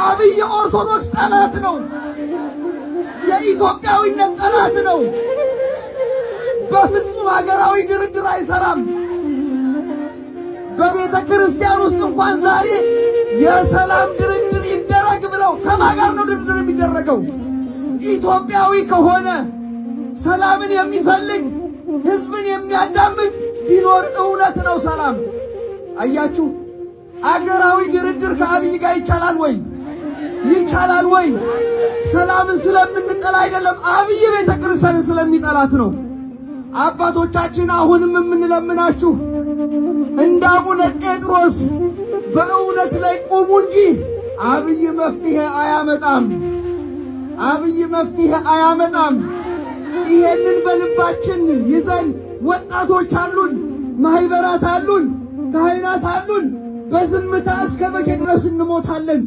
አብይ የኦርቶዶክስ ጠላት ነው። የኢትዮጵያዊነት ጠላት ነው። በፍጹም ሀገራዊ ድርድር አይሰራም። በቤተ ክርስቲያን ውስጥ እንኳን ዛሬ የሰላም ድርድር ይደረግ ብለው ከማን ጋር ነው ድርድር የሚደረገው? ኢትዮጵያዊ ከሆነ ሰላምን የሚፈልግ ሕዝብን የሚያዳምጥ ቢኖር እውነት ነው ሰላም። አያችሁ፣ አገራዊ ድርድር ከአብይ ጋር ይቻላል ወይ? ይቻላል ወይ? ሰላምን ስለምንጠላ አይደለም፣ አብይ ቤተ ክርስቲያንን ስለሚጠላት ነው። አባቶቻችን አሁንም የምንለምናችሁ እንደ አቡነ ጴጥሮስ በእውነት ላይ ቁሙ እንጂ አብይ መፍትሄ አያመጣም። አብይ መፍትሄ አያመጣም። ይሄንን በልባችን ይዘን ወጣቶች አሉን፣ ማህበራት አሉን፣ ካህናት አሉን። በዝምታ እስከ መቼ ድረስ እንሞታለን?